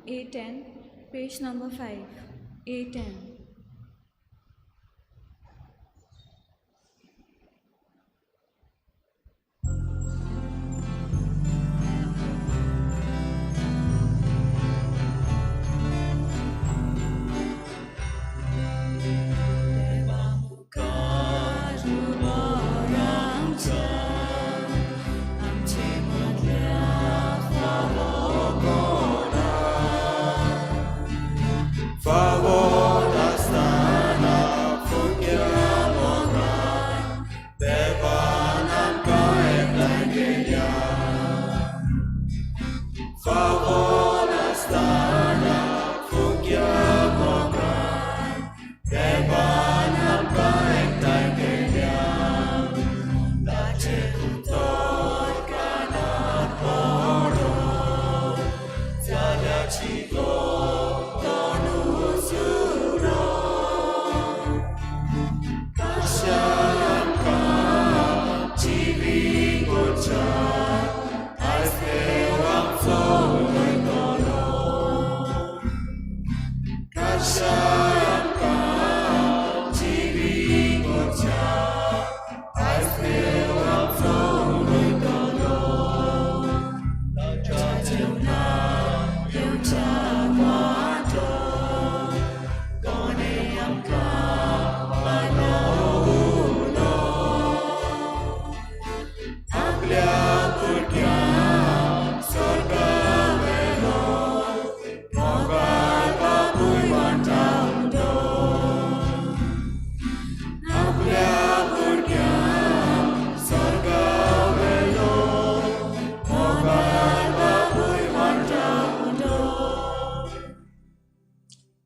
A10, page number 5. A10.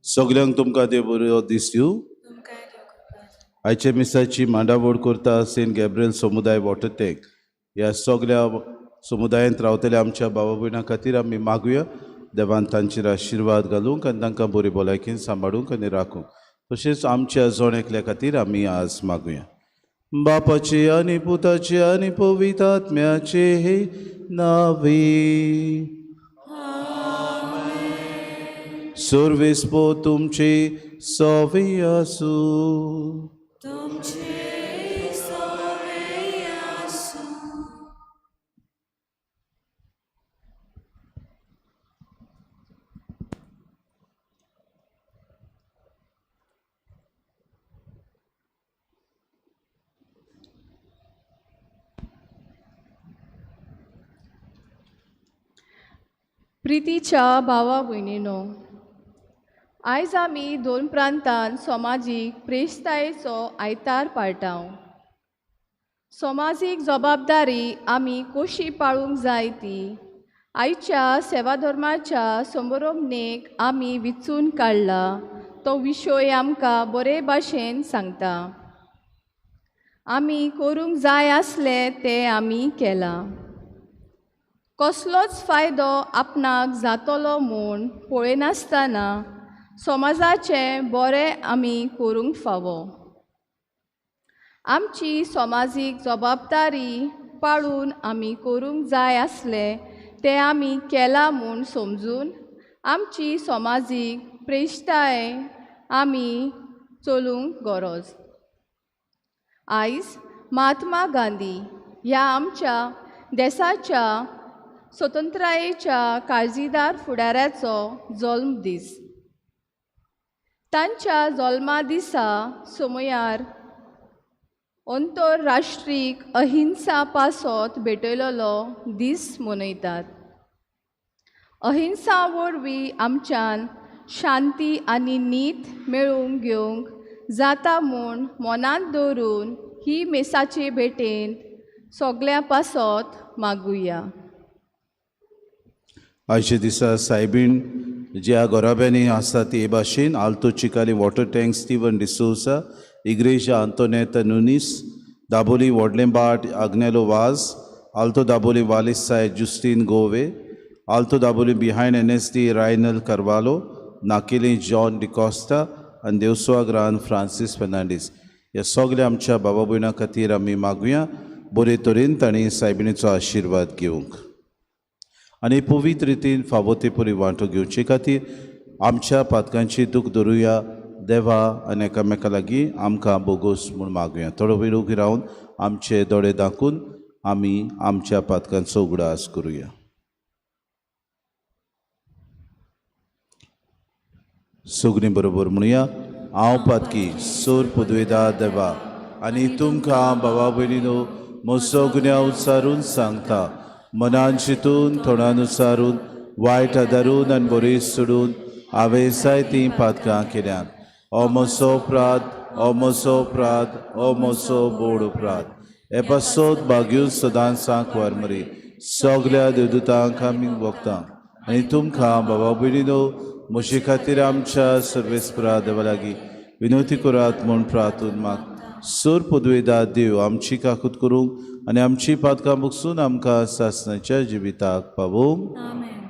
सगल्यांक तुमकां देव बरो दीस दिवं. आयच्या मिसाची मांडावळ करता सेंट गॅब्रियल समुदाय वॉटर टँक ह्या सगल्या समुदायांत रावतल्या आमच्या बाबा भयणां खातीर आमी मागुया देवान तांचेर आशिर्वाद घालूंक आनी तांकां बरी भलायकेन सांबाळूंक आनी राखूंक. तशेंच आमच्या जण एकल्या खातीर आमी आज मागुया. बापाचे आनी पुताचे आनी पवित्र आत्म्याचे हे नावे. सर्वेस्पो तुमचे सवे आसूं. प्रितीच्या भावा भयणीनो, आयज आमी दोन प्रांतान समाजीक प्रेस्तायेचो आयतार पाळटा. समाजीक जबाबदारी आमी कशी पाळूंक जाय ती आयच्या सेवाधर्माच्या समारंभनेक आमी विचून काडला तो विशय आमकां बरे भाशेन सांगता. आमी करूंक जाय आसलें तें आमी केलां. कसलोच फायदो आपणाक जातलो म्हूण पळयनासतना समाजाचें बरें आमी करूंक फावो. आमची समाजीक जबाबदारी पाळून आमी करूंक जाय आसलें तें आमी केलां म्हूण समजून आमची समाजीक प्रेश्टाय आमी चलूंक गरज. आयज महात्मा गांधी ह्या आमच्या देसाच्या स्वतंत्रायेच्या काळजीदार फुडाऱ्याचो जल्म दीस. तांच्या जल्मा दिसा समयार अंतरराष्ट्रीय अहिंसा पासत भेटयलेलो दीस मनयतात. अहिंसा वरवीं आमच्यान शांती आनी नीत मेळोवन घेवंक जाता म्हूण मनांत दवरून ही मेसाचे भेटेंत सगळ्यां पासत मागुया. आयच्या दिसा सायबीण ज्या घराब्यांनी आसा ती हे भाशेन Alto Chicalim water tank Steven D'Souza, Igreja Antonietta Nunes, Dabolim Vodlembhat Agnelo Vaz, Alto Dabolim Valisai Justin Gove, Alto Dabolim behind N S D Rynal Carvalho, Naquelim John D'Costa आनी देवसुआ ग्रान फ्रांसीस फेर्नांडीस. ह्या सगल्या आमच्या बाबा भयणां खातीर आमी मागुया बरे तरेन तांणी सायबिणीचो आशिर्वाद घेवंक. आनी पवित्र रितीन फावो ते परी वांटो घेवचे खातीर आमच्या पातकांची दूख धरुया. देवा आनी एकामेका लागीं आमकां बोगोस म्हूण मागुया. थोडो वेळ उबी रावन आमचे दोळे दाखून आमी आमच्या पातकांचो उगडास करुया. सगळीं बरोबर म्हणुया, हांव पातकी सोर पुदवेदा देवा आनी तुमकां भावा भयणीनो म्हजो गुन्यांव उच्चारून सांगता, मनान चिंतून तोंडान उच्चारून वायट आदारून आनी बरी सोडून हांवें जायतीं पातकां केल्यांत. ओ म्हजो अपराध, ओ म्हजो अपराध, ओ म्हजो बोड अपराध. हे पासत भाग्यून सदांच सांकवार मरी सगल्या देवदूतांक आमी वखदां आनी तुमकां बाबा भयणीनो म्हजे खातीर आमच्या सर्वेस्परा देवा लागीं विनवती करात म्हूण प्रार्थून माग. सोर पदवेदा देव आमची काकूत करूंक आनी आमची पातकां बगसून आमकां सासणाच्या जिविताक पावोवंक. आमेन.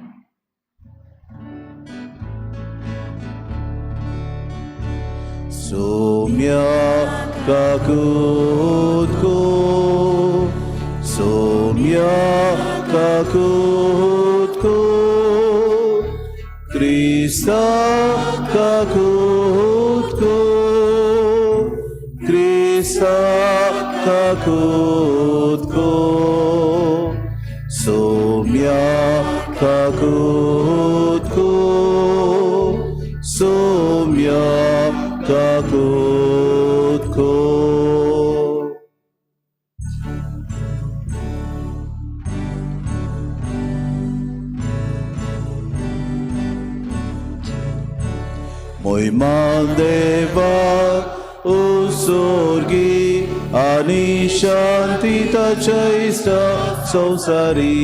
सोम्या काकूत को, सोम्या काकूत को, क्रिस्ता काकूत को, क्रिस्ता काकूत को, सोम्या काकूत को, सोम्या काकूत को. मोहिमान देवा उसोर्गी आनी शांती ताच्या इश्टा संवसारी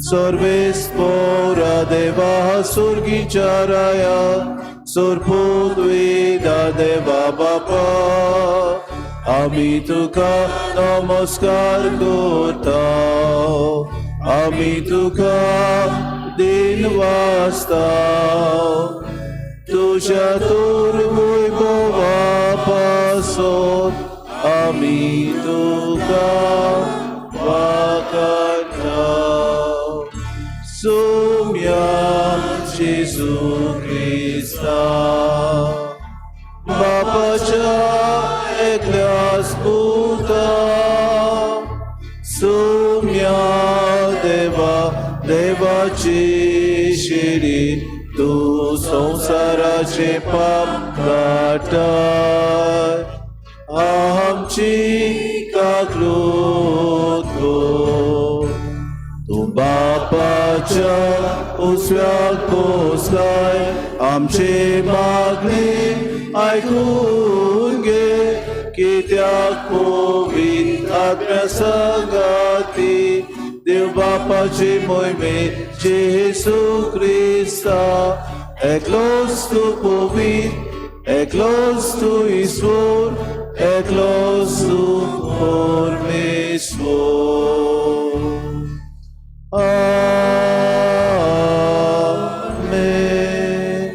सर्वेस्पोरा देवा सुर्गीच्या राया सोरपुद्वेदा देवा बापा आमी तुका नमस्कार करता, आमी तुका दिन वाचता, तुज्या तोर वैभवा पासत आमी तुका वाखाणटा. सोम्या जेजू क्रिस्ता बापाच्या एकल्याच पुता, सोम्या देवा देवाची शिरी तूं संवसाराचे पाप काडटाय, आमची काकलूत कर. तूं बापाच्या उजव्याक पोसलाय, आमची मागणी आयकून घे, कित्याक पवित्र आत्म्या संगाती देव बापाची मोहिमे जेजू क्रिस्ता एकलोच तूं पवित्र, एकलोच तूं ईश्वर, एकलोच तूं परमेश्वर. आमेन.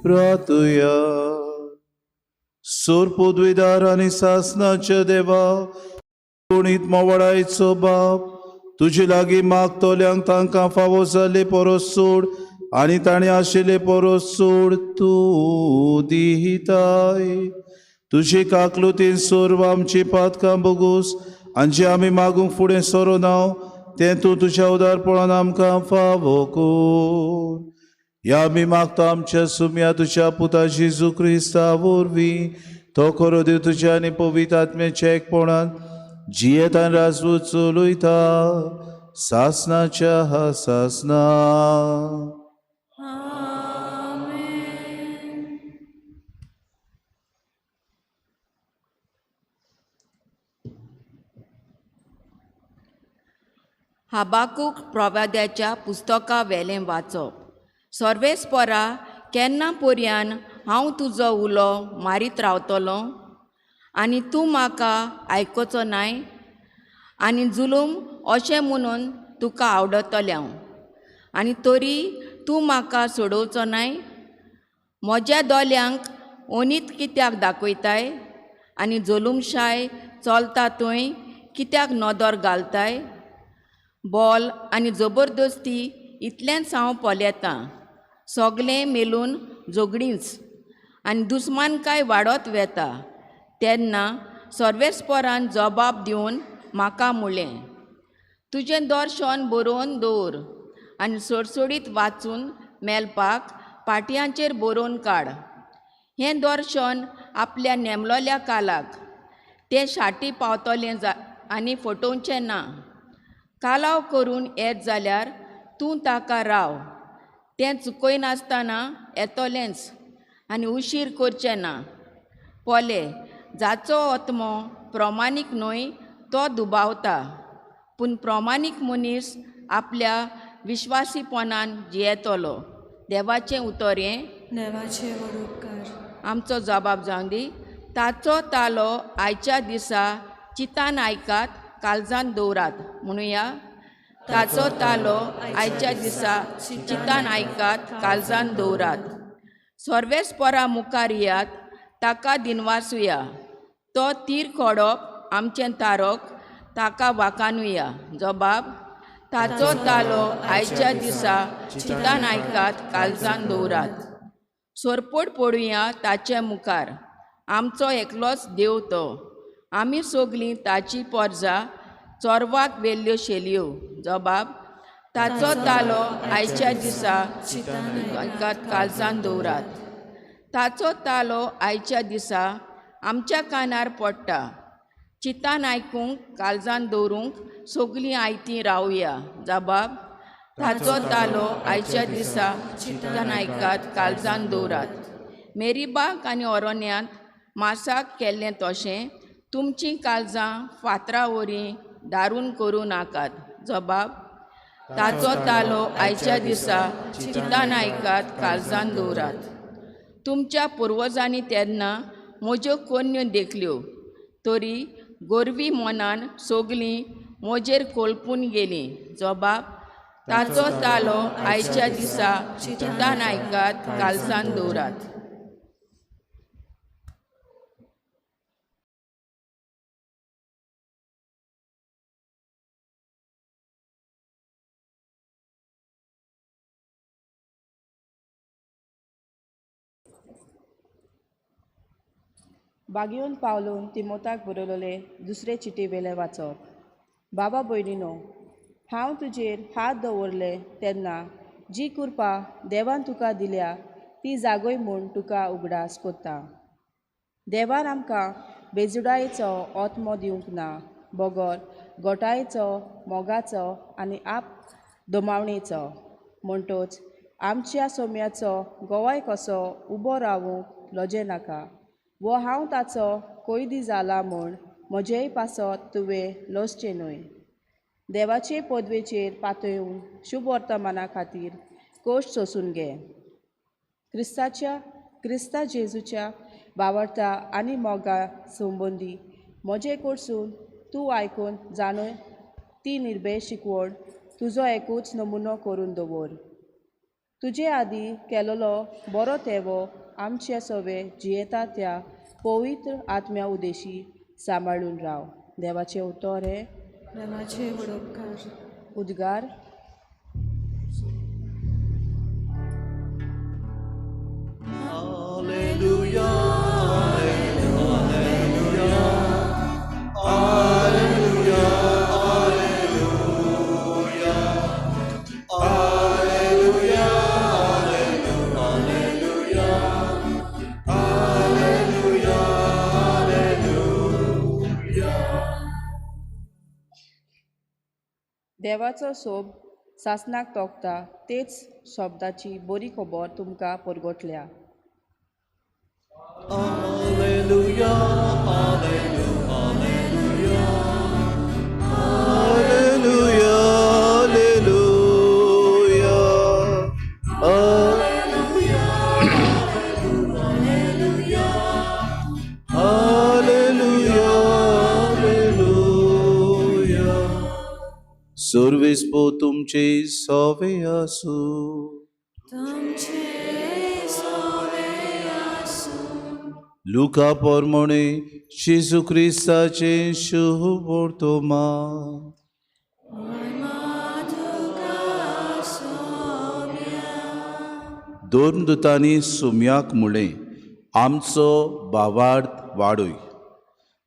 प्रार्थुया. सोर पदवीदार आनी सासनाच्या देवा, कोणीत मोवळायचो बाप, तुजे लागीं मागतल्यांक तांकां फावो जाल्ले परस सोड आनी ताणें आशिल्ले परस सोड तूं दिताय. तुजे काकलुतीन सर्व आमची पातकां बगूस आनी जें आमी मागूंक फुडें सरोना तें तूं तुज्या उदारपणान आमकां फावो कर. ह्या आमी मागता आमच्या सुम्या तुज्या पुता जेजू क्रिस्ता वरवीं, तो खरो देव तुज्या आनी पवित्र आत्म्याच्या एकपणान जियेत आनी राजवट चलयता सासनाच्या सासना. आमेन. हाबाकूक प्रवाद्याच्या पुस्तका वेलें वाचप. सर्वेस्परा केन्ना पर्यान हांव तुजो उलो मारीत रावतलो आनी तूं म्हाका आयकुचो नाय, आनी जुलूम अशें म्हणून तुका आवडतलें हांव, आनी तरी तूं म्हाका सोडोवचो नाय. म्हज्या दोळ्यांक ओनीत कित्याक दाखयताय आनी जुलूमशाय चलता थंय कित्याक नदर घालताय? बोल आनी जबरदस्ती इतलेंच हांव पळयतां, सगलें मेलून झगडींच आनी दुस्मानकाय वाडत वेता. तेन्ना सर्वेस्परान जबाब दिवन म्हाका म्हणलें, तुजें दर्शन बरोवन दवर आनी सोडसोडीत वाचून मेळपाक पाटयांचेर बरोवन काड. हें दर्शन आपल्या नेमलोल्या कालाक तें शाटी पावतलें आनी फटोवचें ना. कालाव करून येत जाल्यार तूं ताका राव, तें चुकयनासतना येतलेंच आनी उशीर करचें ना. पले जाचो आत्मो प्रमाणीक न्हय तो दुबावता, पूण प्रमाणीक मनीस आपल्या विश्वासीपणान जियेतलो. देवाचें उतर हें. देवाचे व्हड उपकार. आमचो जबाब जावं दी. ताचो तालो आयच्या दिसा चिंतान आयकात, काळजान दवरात. म्हणुया, ताचो तालो आयच्या दिसा चिंतान आयकात, काळजान दवरात. सर्वेस्परा मुखार येयात, ताका दिनवासुया. तो तीर खोडप आमचें तारक, ताका वाकानुया. जबाब, ताचो तालो आयच्या दिसा चिंतान आयकात, काळजान दवरात. सोरपोट पडुया ताचे मुखार, आमचो एकलोच देव तो. आमी सगलीं ताची पोरजा, चोरवाक वेल्ल्यो शेलयो. जबाब, ताचो तालो आयच्या दिसा आयकात, काळजान दवरात. ताचो तालो आयच्या दिसा आमच्या कानार पडटा. चिंतान आयकूंक, काळजान दवरूंक सगलीं आयतीं रावया. जबाब, ताचो तालो आयच्या दिसा चिंतान आयकात, काळजान दवरात. मेरीबाक आनी ओरोन्यांत मासाक केल्लें तशें तुमचीं काळजां फातरा वरी दारून करूं नाकात. जबाब, ताचो तालो आयच्या दिसा चिंतान आयकात, काळजान दवरात. तुमच्या पुर्वजांनी तेन्ना म्हज्यो कोन्यो देखल्यो, तरी गोरवी मनान सगलीं म्हजेर कोलपून गेलीं. जबाब, ताचो तालो आयच्या दिसा चिंतान आयकात, काळजान दवरात. बागयोन पावलून तिमोताक बरयलोले दुसरे चिटी वेलें वाचप. बाबा भयणीनो, हांव तुजेर हात दवरले तेन्ना जी कृपा देवान तुका दिल्या ती जागय म्हूण तुका उगडास कोत्ता. देवान आमकां बेजुडायेचो आत्मो दिवंक ना, बगर गोटायेचो, मोगाचो आनी आप दमावणेचो. म्हणटोच आमच्या सोम्याचो गोवाय कसो उबो रावूंक लजे नाका, वो हांव ताचो कोयदी जाला म्हूण म्हजेय पासत तुवें लजचें न्हय. देवाचे पदवेचेर पातळून शुभ वर्तमाना खातीर कोश सोसून घे. क्रिस्ता जेजूच्या बावडता आनी मोगा संबंदी म्हजे कडसून तूं आयकून जाणून ती निर्भय शिकवण तुजो एकूच नमुनो करून दवर. तुजे आदी केलोलो बरो तेवो आमचे सवे जियेता त्या पवित्र आत्म्या उदेशी सांबाळून राव. देवाचें उतर हें. देवाचे व्हड उपकार. उद्गार. Alleluia, alleluia, alleluia, alleluia, alleluia, alleluia, alleluia, alleluia. देवाचो सोब सासणाक तोखता तेच शब्दाची बरी खबर तुमकां परगटल्या. Alleluia, alleluia, alleluia, alleluia, alleluia, alleluia, alleluia, alleluia. सर्वेस्पो तुमचे सवे आसूं. तुमचे सोवे आसूं. लुका पोरमोणे जेजू क्रिस्ताचें शुभ वर्तमान. महिमा तुका आसूं. दोन दुतांनी सोमयाक म्हणलें, आमचो भावार्थ वाडय.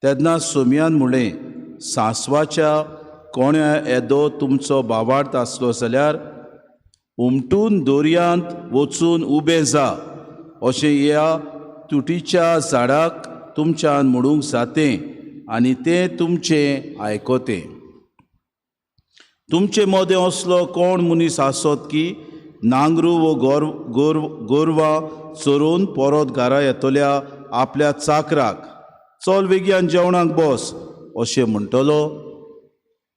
तेन्ना सोमयान म्हणलें, सांसवाच्या कोण्या येदो तुमचो भावार्थ आसलो जाल्यार उमटून दर्यांत वचून उबें जा अशें ह्या तुटीच्या झाडाक तुमच्यान म्हणूंक जातें आनी तें तुमचें आयकतें. तुमचे मदें असलो कोण मनीस आसत की नांगरू वो गोर गोर गोरवां चरोवन परत घरा येतल्या आपल्या चाकराक, चल बेगीन जेवणाक बस अशें म्हणटलो?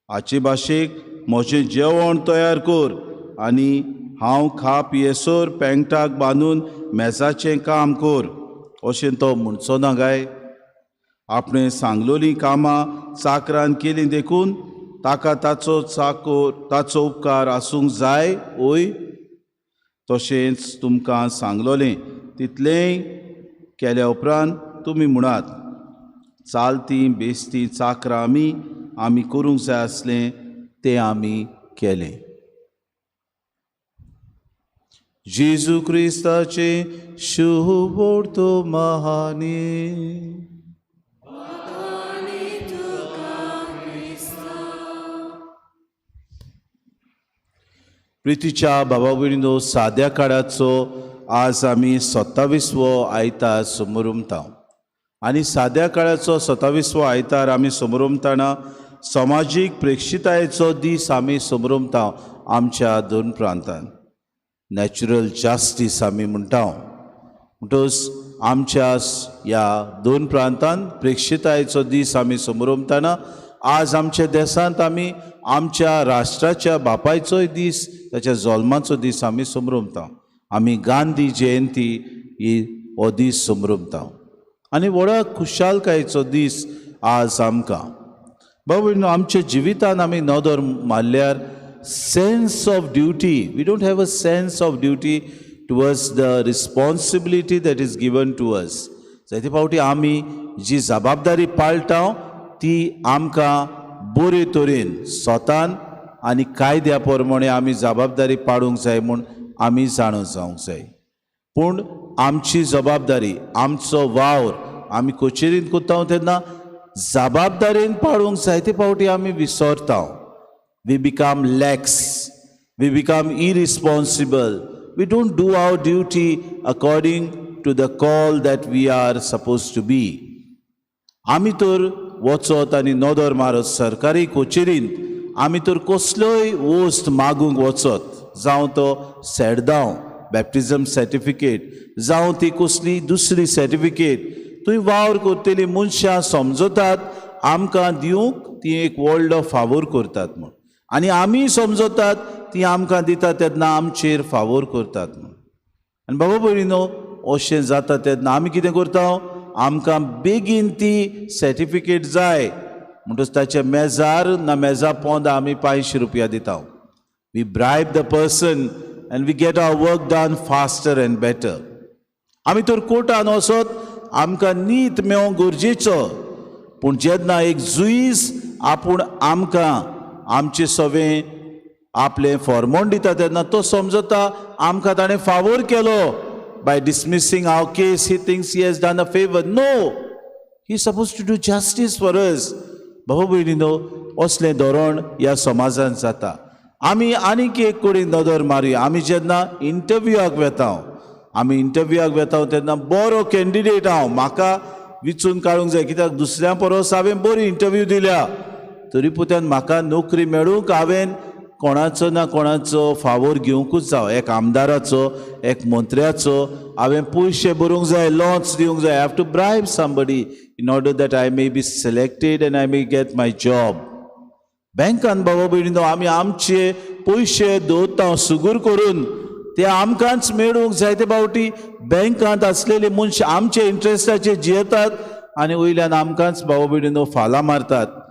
हाचे भाशेक म्हजें जेवण तयार कर आनी हांव खा पियेसर पेंगटाक बांदून मेजाचें काम कर अशें तो म्हणचो ना काय? आपणें सांगलोलीं कामां चाकरान केलीं देखून ताका ताचो चाकोर ताचो उपकार आसूंक जाय ओय. तशेंच तुमकां सांगलोलें तितलेंय केल्या उपरांत तुमी म्हणात, चालती बेस्ती चाकरां आमी, आमी करूंक जाय आसलें तें आमी केलें. जेजू क्रिस्ताचे शुभोर्तो महानी. प्रितीच्या बाबा भयणीनो, साद्या काळाचो आज आमी 27वो आयतार समोरमता आनी साद्या काळाचो 27वो आयतार आमी समोरमताना समाजीक प्रेक्षितायेचो दीस आमी समोरमता. आमच्या दोन प्रांतान नॅचरल जास्टीस आमी म्हणटा. म्हणटकच आमच्या ह्या दोन प्रांतान प्रेक्षितायेचो दीस आमी समोरमताना आज आमच्या देसांत आमी आमच्या राष्ट्राच्या बापायचोय दीस, ताच्या जल्माचो दीस आमी समरमता. आमी गांधी जयंती ही हो दीस समरमता आनी व्हडा खुशालकायेचो दीस आज आमकां. बाबा, आमच्या जिवितान आमी नदर मारल्यार sense of duty, we don't have a sense of duty towards the responsibility that is given to us. जायते फावटी आमी जी जबाबदारी पाळटा ती आमकां बरे तरेन स्वतान आनी कायद्या प्रमाणे आमी जबाबदारी पाडूंक जाय म्हूण आमी जाणा जावंक जाय. पूण आमची जबाबदारी, आमचो वावर आमी कचेरींत करता तेन्ना जबाबदारेन पाळूंक जायते फावटी आमी विसरता. We become lax, we become irresponsible, we don't do our duty according to the call that we are suppose to be. आमी तर वचत आनी नदर मारत सरकारी कचेरींत, आमी तर कसल्योय वस्त मागूंक वचत, जावं तो सेडदांव, बॅप्टिजम सर्टिफिकेट, जावं ती कसली दुसरी सर्टिफिकेट, थंय वावर करतली मनशां समजतात आमकां दिवंक ती एक व्हडलो फावोर करतात म्हूण आनी आमी समजतात ती आमकां दिता तेन्ना आमचेर फावोर करतात म्हूण. आनी बाबा भयणीनो, अशें जाता तेन्ना आमी कितें करता? आमकां बेगीन ती सर्टिफिकेट जाय म्हणटच ताच्या मेजार ना मेजा पोंदा आमी 500 रुपया दिता. We bribe the person and we get our work done faster and better. आमी तर कोर्टान वचत, आमकां नीत मेळोंक गरजेचो, पूण जेन्ना एक जुईज आपूण आमकां आमचें सवें आपलें फॉर्मोण दिता तेन्ना तो समजता आमकां ताणें फावोर केलो. By dismissing our case, he thinks he has done a favour. No, he suppose to do justice for us. भाऊ भयणीनो, असलें धोरण ह्या समाजांत जाता. आमी आनीक एक कडेन नदर मारुया. आमी जेन्ना इंटरव्यूआक वेता, आमी इंटरव्यूआक वेता तेन्ना बरो कॅन्डिडेट हांव, म्हाका विचून काडूंक जाय कित्याक दुसऱ्या परस हांवें बरी इंटरव्यू दिल्या. तरी पुत्यान म्हाका नोकरी मेळूंक हांवें कोणाचो ना कोणाचो फावोर घेवंकूच जावो. एक आमदाराचो, एक मंत्र्याचो हांवें पयशे भरूंक जाय, लोंच दिवंक जाय. I have to bribe somebody in order that I may be selected and I may get my job. बँकान, बाबा भयणीनो, आमी आमचे पयशे दवरता सुगूर करून, ते आमकांच मेळूंक जायते फावटी बँकांत आसलेले मनशां आमचे इंट्रस्टाचेर जियेतात आनी वयल्यान आमकांच, बाबा भयणीनो, फालां मारतात.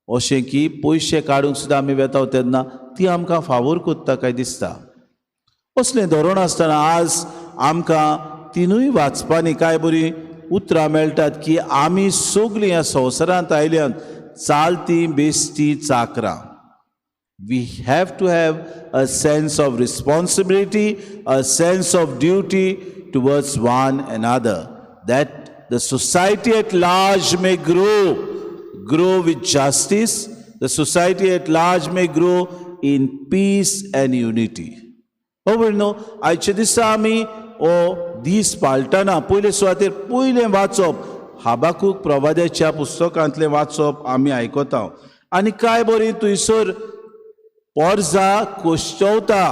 अशें की पयशे काडूंक सुद्दां आमी वेता तेन्ना ती आमकां फावोर कोत्ता काय दिसता. असलें धोरण आसतना आज आमकां तिनूय वाचपांनी कांय बरीं उतरां मेळटात की आमी सगळीं ह्या संवसारांत आयल्यात चालती बेस्ती चाकरां. We have to have a sense of responsibility, a sense of duty towards one another, that the society at large may grow with justice, the society at large may grow in peace and unity. भाव न्हू, आयच्या दिसा आमी हो दीस पाळटना पयले सुवातेर पयलें वाचप हाबाकूक प्रवाद्याच्या पुस्तकांतलें वाचप आमी आयकता. आनी काय बरी थंयसर पोरजा कोश्टवता,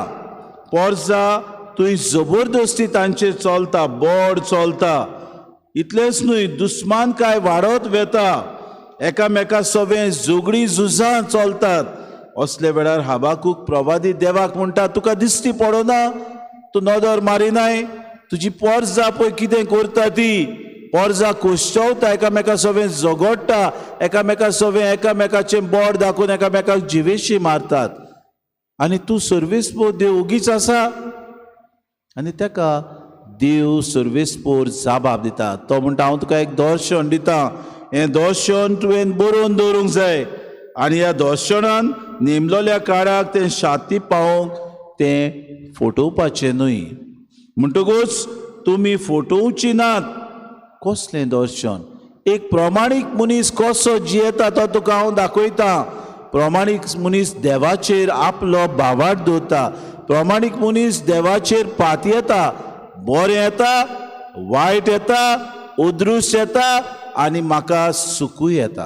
पोरजा थंय जबरदस्ती तांचेर चलता, बोड चलता. इतलेंच न्हय, दुस्मान काय वाडत वेता, एकामेका सवें झगडीं झुजां चलतात. असल्या वेळार हाबाकूक प्रवादी देवाक म्हणटा, तुका दिश्टी पडना? तूं नदर मारिनाय? तुजी पोरजा पळय कितें करता ती. पोरजा कोश्टवता, एकामेका सवें झगडटा, एकामेका सवें एकामेकाचें बोड दाखोवन एकामेकाक जिवेशी मारतात आनी तूं सर्वेस्पोर देव ओगीच आसा? आनी ताका देव सर्वेस्पोर जाबाब दिता. तो म्हणटा, हांव तुका एक दर्शन दिता, हें दर्शन तुवें बरोवन दवरूंक जाय आनी ह्या दर्शनान नेमलोल्या काळाक तें शाती पावोवंक तें फटोवपाचें न्हय. म्हणटकूच तुमी फटोवची नात. कसलें दर्शन? एक प्रमाणीक मनीस कसो जियेता तो तुका हांव दाखयता. प्रमाणीक मनीस देवाचेर आपलो भावार्थ दवरता. प्रमाणीक मनीस देवाचेर पातयेता. बरें येता, वायट येता, अदृश्ट येता आनी म्हाका सुखूय येता,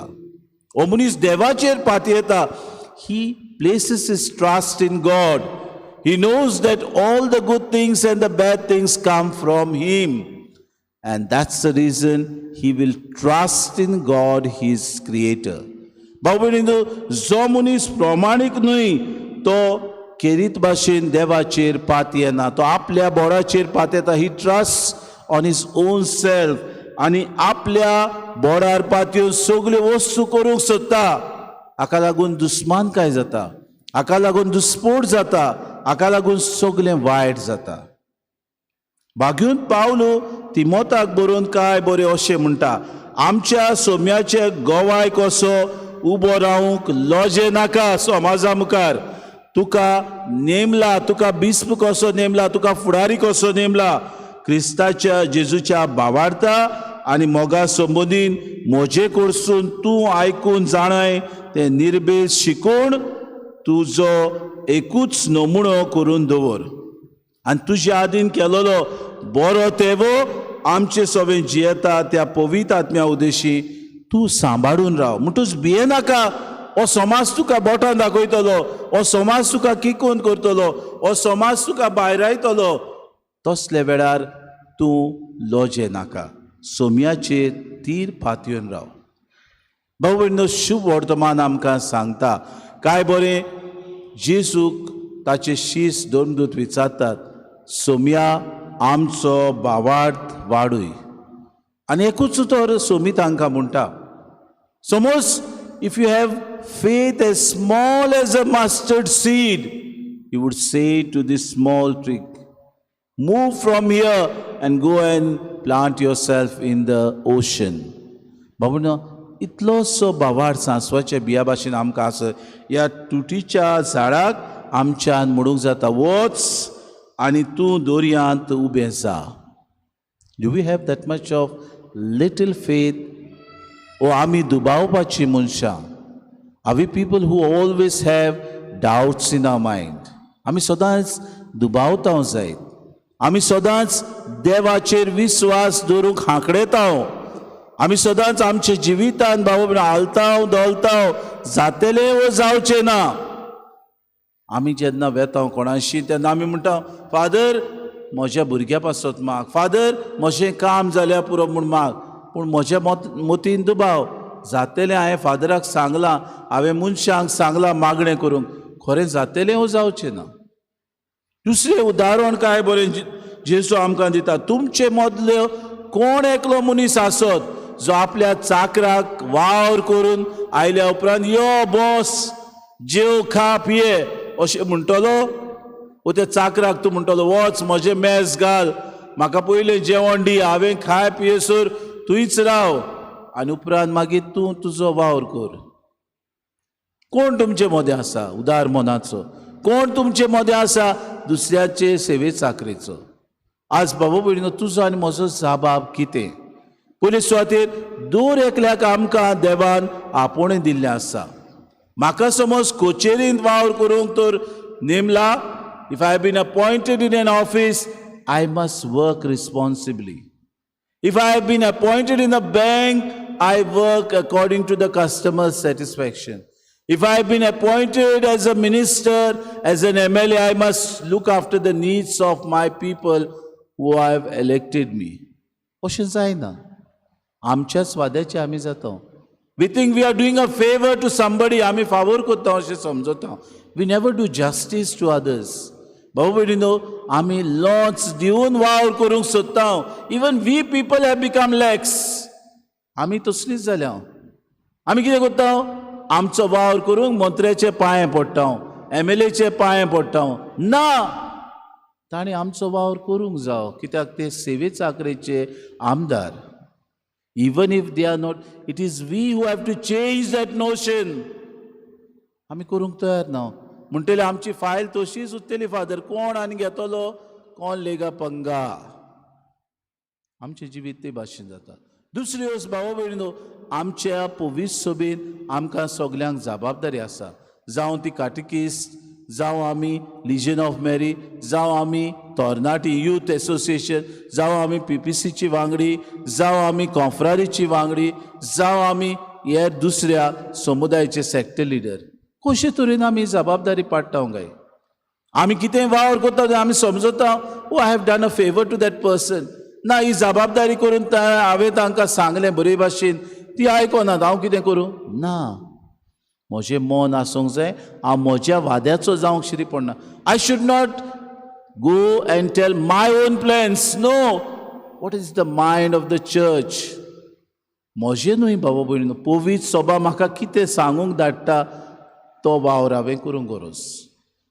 हो मनीस देवाचेर पातयेता. He places his trust in God. He knows that all the good things and the bad things come from Him. And that's the reason he will trust in God, his creator. भाऊ भयणीनो, जो मनीस प्रमाणीक न्हय तो केरीत भाशेन देवाचेर पातयेना, तो आपल्या बोडाचेर पातयेता. He trust on his own self आनी आपल्या बोडार पातयेवन सगल्यो वस्तू करूंक सोदता. हाका लागून दुस्मान काय जाता, हाका लागून दुस्पोट जाता, हाका लागून सगलें वायट जाता. भाग्यून पावलो तिमोताक बरोवन काय बरें अशें म्हणटा, आमच्या सोम्याचे गोवाय कसो उबो रावंक लजे नाका समाजा मुखार. तुका नेमला, तुका बिस्प कसो नेमला, तुका फुडारी कसो नेमला, क्रिस्ताच्या जेजूच्या भावार्था आनी मोगा संबंदीन म्हजे कडसून तूं आयकून जाणाय तें निर्बेज शिकोवन तुजो एकूच नमुणो करून दवर. आनी तुज्या आदीन केलोलो बरो तेवो आमचे सवें जियेता त्या पवित्र आत्म्या उदेशी तूं सांबाळून राव. म्हणटूच भिये नाका. हो समाज तुका बोटान दाखयतलो, हो समाज तुका किकोन करतलो, हो समाज तुका भायरायतलो. तसल्या वेळार तूं लजे नाका, सोम्याचेर तीर पातयेवन राव. भाऊ भयणीनो, शुभ वर्तमान आमकां सांगता काय बरें. जेजूक ताचे शीस धर्मदूत विचारतात, सोम्या आमचो भावार्थ वाडूय. आनी एकूच तर सोमी तांकां म्हणटा, समज if you have faith as small as a mustard seed, you would say to this small tree, move from here and go and plant yourself in the ocean. बाबूनो, इतलोसो भावार्थ सांसवाच्या बिया भाशेन आमकां आसा, ह्या तुटीच्या झाडाक आमच्यान म्हणूंक जाता, वच आनी तूं दर्यांत उबें जा. Do we have that much of little faith? ओ आमी दुबावपाची मनशां? Are we people who always have doubts in our mind? आमी सदांच दुबावता जायत? आमी सदांच देवाचेर विस्वास दवरूंक हांकडेता? आमी सदांच आमच्या जिवितान बाबा हालताव धोलताव, जातलें वो जावचें ना? आमी जेन्ना वेता कोणाशी तेन्ना आमी म्हणटा, फादर म्हज्या भुरग्या पासत माग, फादर म्हजें काम जाल्यार पुरो म्हूण माग. पूण म्हज्या मत मतीन दुबाव, जातलें? हांवें फादराक सांगलां, हांवें मनशांक सांगलां मागणें करूंक, खरें जातलें वो जावचें ना? दुसरें उदाहरण काय बरें जेजू आमकां दिता. तुमचे मदल्यो कोण एकलो मनीस आसत जो आपल्या चाकराक वावर करून आयल्या उपरांत यो बस, जेव, खा, पिये अशें म्हणटलो? वो त्या चाकराक तूं म्हणटलो, वच म्हजें मेज घाल, म्हाका पयलें जेवण दी, हांवें खाय पियेसर थंयच राव आनी उपरांत मागीर तूं तुजो वावर कर? कोण तुमचे मदें आसा उदार मनाचो? कोण तुमचे मदें आसा दुसऱ्याचे सेवे चाकरेचो? आज बाबा भयणीनो, तुजो आनी म्हजो जबाब कितें? पयले सुवातेर दर एकल्याक आमकां देवान आपोवणें दिल्लें आसा. म्हाका समज कचेरींत वावर करूंक तर नेमला, if I been appointed in an office, I must work responsibly. If I have been appointed in a bank, I work according to the customer satisfaction. If I have been appointed as a minister, as an MLA, I must look after the needs of my people who have elected me. अशें जायना. आमच्याच वाद्याचे आमी जाता. We think we are doing a favour to somebody. आमी फावोर करता अशें समजता. We never do justice to others. भाऊ भयणीनो, आमी लोच दिवन वावर करूंक सोदता. Even we people have become lax. आमी तसलीच जाल्या. आमी कितें करता? आमचो वावर करूंक मंत्र्याचे पांये पडटा, एमएलएचे पांये पडटा. ना, ताणें आमचो वावर करूंक जावो, कित्याक ते सेवे चाकरेचे आमदार. Even if they are not, it is we who have to change that notion. आमी करूंक तयार ना म्हणटली आमची फायल तशीच उरतली. फादर कोण आनी घेतलो, कोण लेगा पंगा. आमचें जिवीत ते भाशेन जाता. दुसरी वस्त, भावा भयणीनो, आमच्या पवित्र सभेन आमकां सगल्यांक जबाबदारी आसा. जावं ती काटिकिस्ट, जावं आमी लिजन ऑफ मॅरी, जावं आमी तरणाटी यूथ एसोसिएशन, जावं आमी पीपीसीची वांगडी, जावं आमी कॉन्फ्रारीची वांगडी, जावं आमी हे दुसऱ्या समुदायाचे सेक्टर लिडर, कशे तरेन आमी जबाबदारी पाडटा काय? आमी कितें वावर करता तें आमी समजता, "Oh, I have done a favour to that person." ना, ही जबाबदारी करून हांवें तांकां सांगलें बरे भाशेन, ती आयकोनात, हांव कितें करूं? ना, म्हजें मन आसूंक जाय. हांव म्हज्या वाद्याचो जावंक शिरी पडना. I should not go and tell my own plans. No, what is the mind of the church? म्हजें न्हय बाबा भयणीनो, पवित्र सभा म्हाका कितें सांगूंक धाडटा तो वावर हांवें करूंक गरज.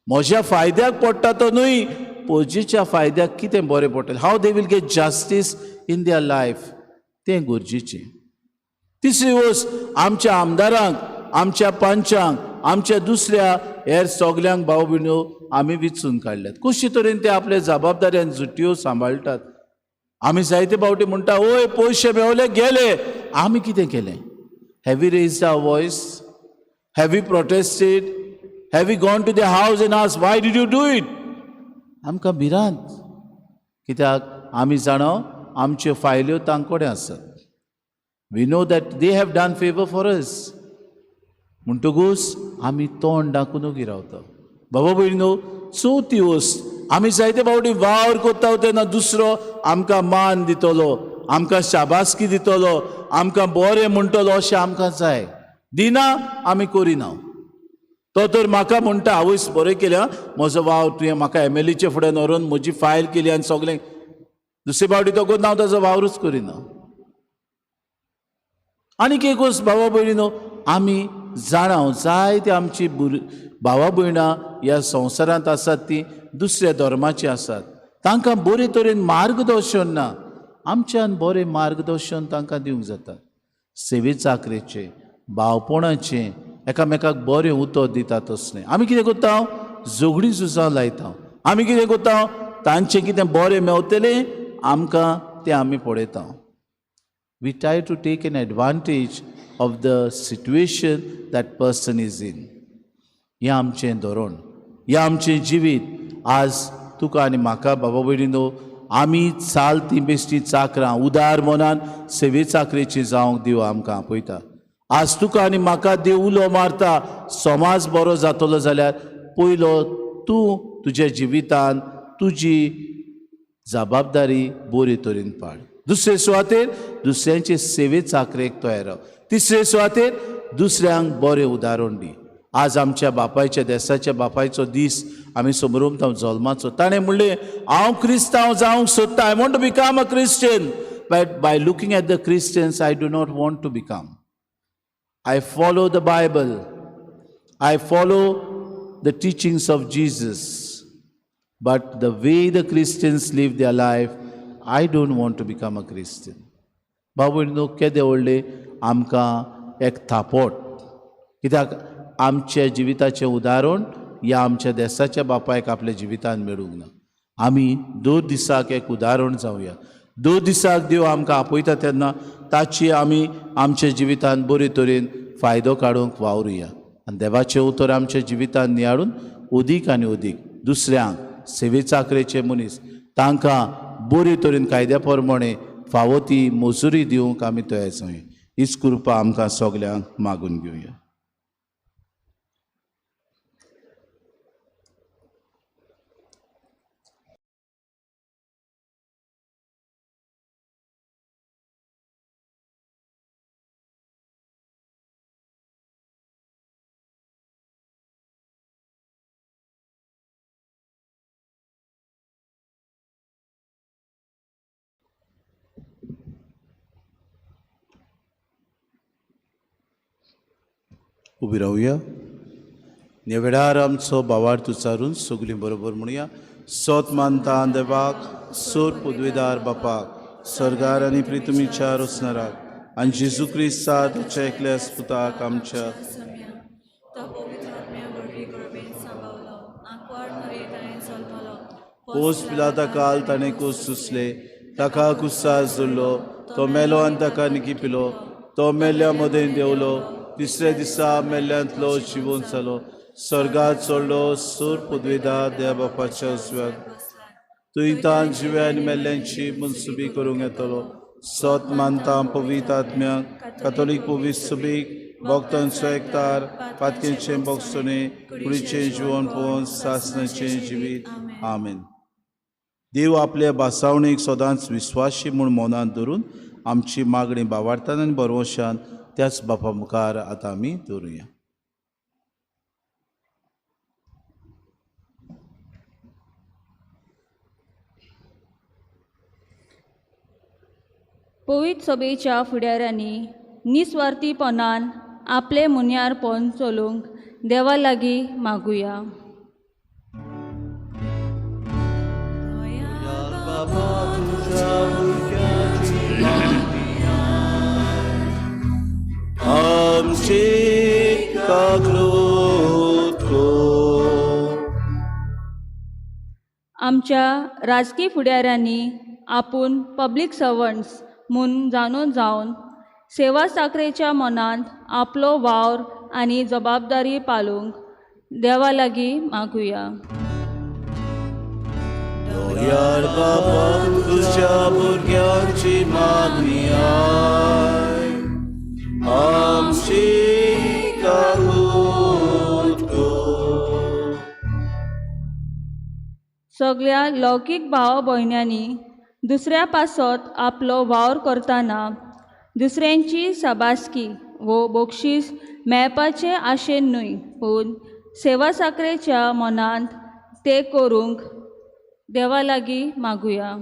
म्हज्या फायद्याक पडटा तो न्हय, पजेच्या फायद्याक कितें बरें पडटलें, how they will get justice in their life, तें गरजेचें. तिसरी वस्त, आमच्या आमदारांक, आमच्या पंचांक, आमच्या दुसऱ्या हेर सगल्यांक, भाव भयण्यो, आमी विचून काडल्यात. कशे तरेन ते आपले जबाबदाऱ्यान जुटयो सांबाळटात? आमी जायते फावटी म्हणटा, "ओय, पयशे मेवले, गेले." आमी कितें केलें? Have we raised our voice? Have we protested? Have we gone to the house and asked, "Why did you do it?" आमकां भिरांत, कित्याक आमी जाणा आमच्यो फायल्यो तांकोडे आसात. We know that they have done favour for us. म्हणटकूच आमी तोंड दाखोवन ओगी रावता. बाबा भयणीनो, चवथी वस्त, आमी जायते फावटी वावर करता तेन्ना दुसरो आमकां मान दितलो, आमकां शाबासकी दितलो, आमकां बरें म्हणटलो अशें आमकां जाय. दिना, आमी करिना. तो तर म्हाका म्हणटा, "आवयस, बरें केलें आं, म्हजो वावर तुवें म्हाका एमएलएचे फुड्यान व्हरून म्हजी फायल केली." आनी सगळें दुसरे फावटी तो करना, हांव ताजो वावरूच करिना. आनीक एक वस्त, भावा भयणीनो, आमी जाणा जायते आमची भावा भयणां ह्या संवसारांत आसात, ती दुसऱ्या धर्माची आसात. तांकां बरे तरेन मार्गदर्शन ना. आमच्यान बरें मार्गदर्शन तांकां दिवंक जाता, सेवे चाकरेचें, भावपणाचें, एकामेकाक बरें उतर दिता तसलें. आमी कितें करता? झगडीं झुजां लायता. आमी कितें करता? तांचें कितें बरें मेवतलें आमकां तें आमी पळयता. We try to take an advantage of the situation that person is in. हें आमचें धोरण, हें आमचें जिवीत. आज तुका आनी म्हाका, बाबा भयणीनो, आमी चालती बेश्टी चाकरां उदार मनान सेवे चाकरेची जावंक देव आमकां आपयता. आज तुका आनी म्हाका देव उलो मारता. समाज बरो जातलो जाल्यार पयलो तूं तुज्या जिवितान तुजी जबाबदारी बरे तरेन पाळ. दुसरे सुवातेर दुसऱ्यांचे सेवे चाकरेक तयार राव. तिसरे सुवातेर दुसऱ्यांक बरें उदाहरण दी. आज आमच्या बापायच्या, देसाच्या बापायचो दीस आमी समरमता, जल्माचो. ताणें म्हणलें, "हांव क्रिस्तांव जावंक सोदता. I want to become a Christian, but by looking at the Christians I do not want to become. I follow the Bible. I follow the teachings of Jesus. But the way the Christians live their life, I don't want to become a Christian." बाबू, केदे व्हडले आमकां एक थापोट! कित्याक आमच्या जिविताचें उदाहरण ह्या आमच्या देसाच्या बापायक आपल्या जिवितान मेळूंक ना. आमी दर दिसाक एक उदाहरण जावया. दर दिसाक देव आमकां आपयता तेन्ना ताची आमी आमच्या जिवितान बरे तरेन फायदो काडूंक वावरुया आनी देवाचें उतर आमच्या जिवितान नियाळून अदीक आनी अदीक दुसऱ्यांक सेवे चाकरेचे मनीस तांकां बरे तरेन कायद्या प्रमाणे फावो ती मजुरी दिवंक आमी तयार जावया. हीच कृपा आमकां सगल्यांक मागून घेवया. उबी रावया. ह्या वेळार आमचो भावार्थ उच्चारून सगळीं बरोबर म्हणुया. सोत मानता देवाक, सोर पदवेदार बापाक, सर्गार आनी प्रितमीच्या रोसणाराक आनी जेजू क्रिस्ता ताच्या एकल्या पुताक आमच्या पोस पिलाता काल ताणें कोस सुसले, ताका कुसास जोडलो, तो मेलो आनी ताका निकी पिलो, तो मेल्ल्या मदें देंवलो, तिसऱ्या दिसा मेल्ल्यांतलो जिवोन जालो, स्वर्गात चडलो, सूर पदवेदार देवा बापाच्या उजव्याक तुयतान जिव्या आनी मेल्ल्यांची मनसुबी करूंक येतलो. सत मानता पवित्र आत्म्याक, कातोलीक पवित्र सुबीक, भक्तांचो एकतार, पातकेंचें बोगसणें, कुडीचें जिवन पळोवन सासणाचें जिवीत. आमेन. देव आपल्या भासावणीक सदांच विस्वाशी म्हूण मनांत धरून आमची मागणी बावार्थान आनी बरवशान त्याच बापा मुखार आतां आमी दवरुया. पवित्र सभेच्या फुडाऱ्यांनी निस्वार्थीपणान आपले मुन्यारपण चलोवंक देवा लागीं मागुया. आमची काकलूत कर. आमच्या राजकी फुडाऱ्यांनी आपूण पब्लीक सर्वंट्स म्हूण जाणून जावन सेवा साकरेच्या मनांत आपलो वावर आनी जबाबदारी पालूंक देवा लागीं मागुया. दयाळ बाबा तुज्या भुरग्यांची मागणी आय, आमची काकूत कर. सगळ्या लौकीक भाव भयण्यांनी दुसऱ्या पासत आपलो वावर करतना दुसऱ्यांची शाबासकी वो बक्षीस मेळपाचे आशेन न्हय, पूण सेवा साकरेच्या मनांत ते करूंक देवा लागीं मागुया.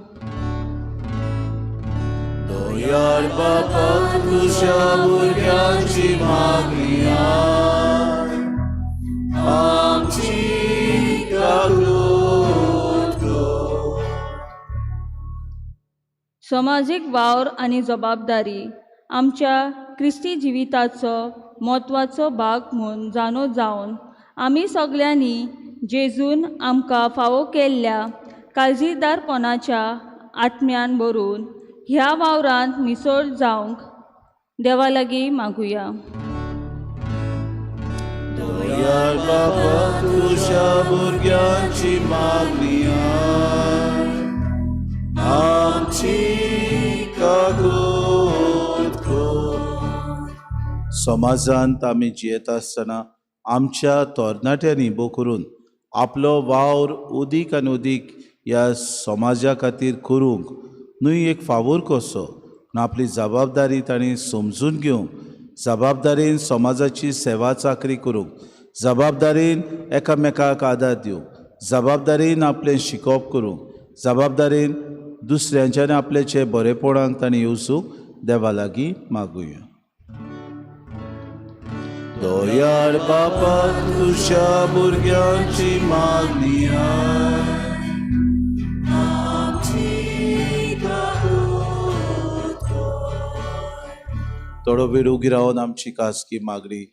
दयाळ बाबा तुज्या भुरग्यांची मागणी आय, आमची काकूत कर. समाजीक वावर आनी जबाबदारी आमच्या क्रिस्ती जिविताचो म्हत्वाचो भाग म्हूण जाणो जावन आमी सगल्यांनी जेजून आमकां फावो केल्ल्या काळजीदारपणाच्या आत्म्यान भरून ह्या वावरांत मिसळ जावंक देवा लागीं मागुया. दयाळ बाबा तुज्या भुरग्यांची मागणी आय, आमची काकूत कर. समाजांत आमी जियेता आसतना आमच्या तरणाट्यांनी भोव करून आपलो वावर अदीक आनी अदीक ह्या समाजा खातीर करूंक न्हय एक फावोर कसो, पूण आपली जबाबदारी तांणी समजून घेवंक, जबाबदारीन समाजाची सेवा चाकरी करूंक, जबाबदारीन एकामेकाक आदार दिवंक, जबाबदारीन आपलें शिकोवप करूंक, जबाबदारीन दुसऱ्यांच्यान आपल्याचे बरेपणाक तांणी येवजूंक देवा लागीं मागुया. दयाळ बाबा तुज्या भुरग्यांची मागणी आय, आमची काकूत कर. थोडो वेळ उगी रावन आमची खासगी मागणी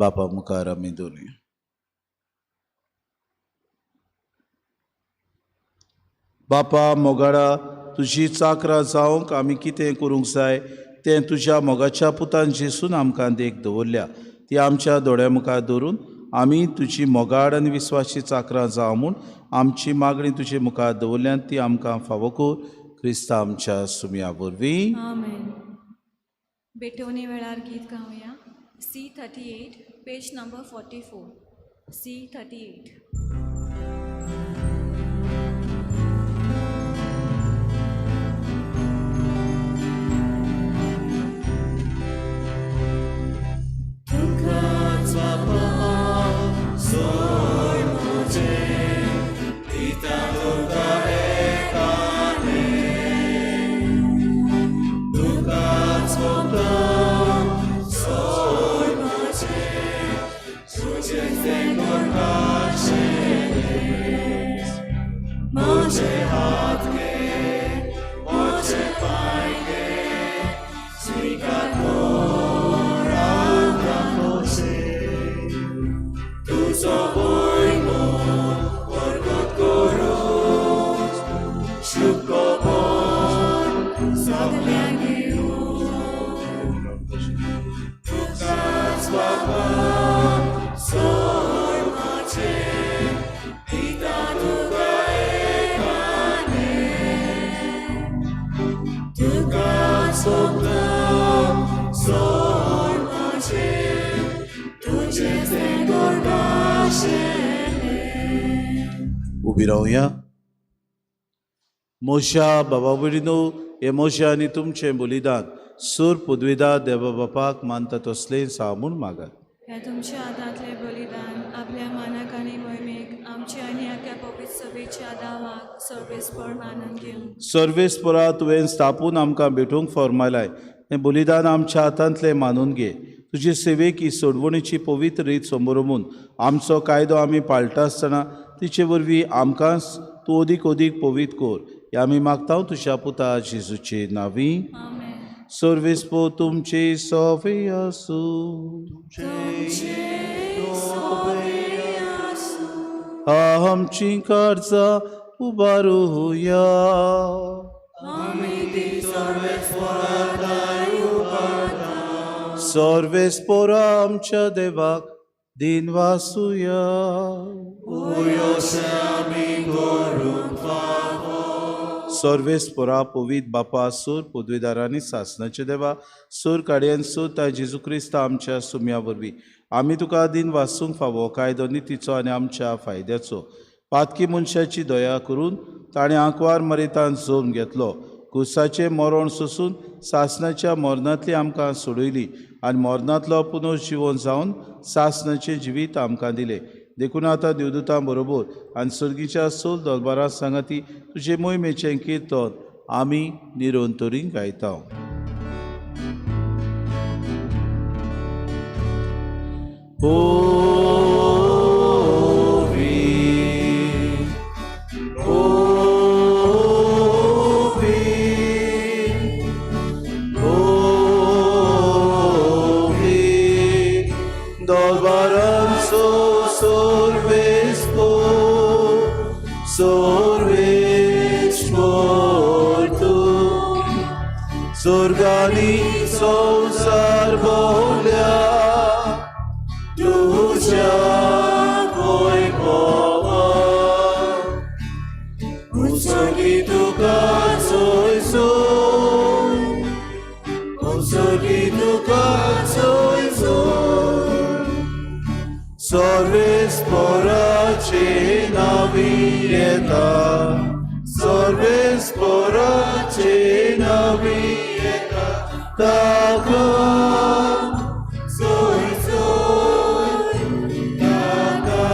बापा मुखार आमी दवरुया. बापा मोगाडा, तुजी चाकरां जावंक आमी कितें करूंक जाय तें तुज्या मोगाच्या पुतान जेसून आमकां देख दवरल्या. ती आमच्या दोळ्या मुखार दवरून आमी तुजी मोगाड आनी विस्वासी चाकरां जावं म्हूण आमची मागणी तुजे मुखार दवरल्यान ती आमकां फावो कर. क्रिस्ता आमच्या सुमया वरवीं. आमेन. भेटवणे वेळार गीत गावया. C38 page number 44. C38. उबी रावया. मोशा बाबा भयणीनो, हे मोशा आनी तुमचें बलिदान सूर पुदविदा देवा बापाक मानता तसलें सा म्हूण मागात. ह्या तुमच्या हातांतलें बलिदान आपल्या मानाक आनी मोहिमेक आमच्या आनी आख्या पवित्र सभेच्या दावाक सर्वेस्पर मानून घेवन. सर्वेस्परा तुवें स्थापून आमकां भेटूंक फॉर्मायलाय हें बलिदान आमच्या हातांतलें मानून घे. तुजे सेवेक ही सोडवणीची पवित्र रीत समोरमून आमचो कायदो आमी पाळटा आसतना तिचे वरवीं आमकां तूं अदीक अदीक पवित्र कर. हे आमी मागता तुज्या पुता जेजूचे नांवी. सर्वेस्पर तुमचे सोवे आसूं. आमची कार्जा उबारुया. सर्वेस्पर आमच्या देवाक दिन वासुया. सर्वेस्परा पवित्र बापा सूर पदवीदारांनी सासनाचे देवा सूर काडयेन सूर ताय जेजू क्रिस्त आमच्या सुम्या वरवीं आमी तुका दिन वासूंक फावो कायदो नितीचो आनी आमच्या फायद्याचो. पातकी मनशाची दया करून ताणें आंकवार मरेतान जोम घेतलो. कुसाचें मरण सोसून सासनाच्या मरणांतली आमकां सोडयली आनी मरणांतलो पुनर्जिवन जावन सासनाचें जिवीत आमकां दिलें. देखून आतां देवदूतां बरोबर आनी सर्गीच्या सोल दरबारा सांगाती तुजे मोहिमेचें किर्तन आमी निरंतरी गायता. स्वर्गानी संवसार भोवल्या तुज्या वैभवान. उत्सर्गी तुका सोय सोय, उत्सर्गी तुका सोय सोय. सर्वेस्पराचे नांवी येता, सर्वेस्पराचे नांवी येता. ताका सोय सोय, ताका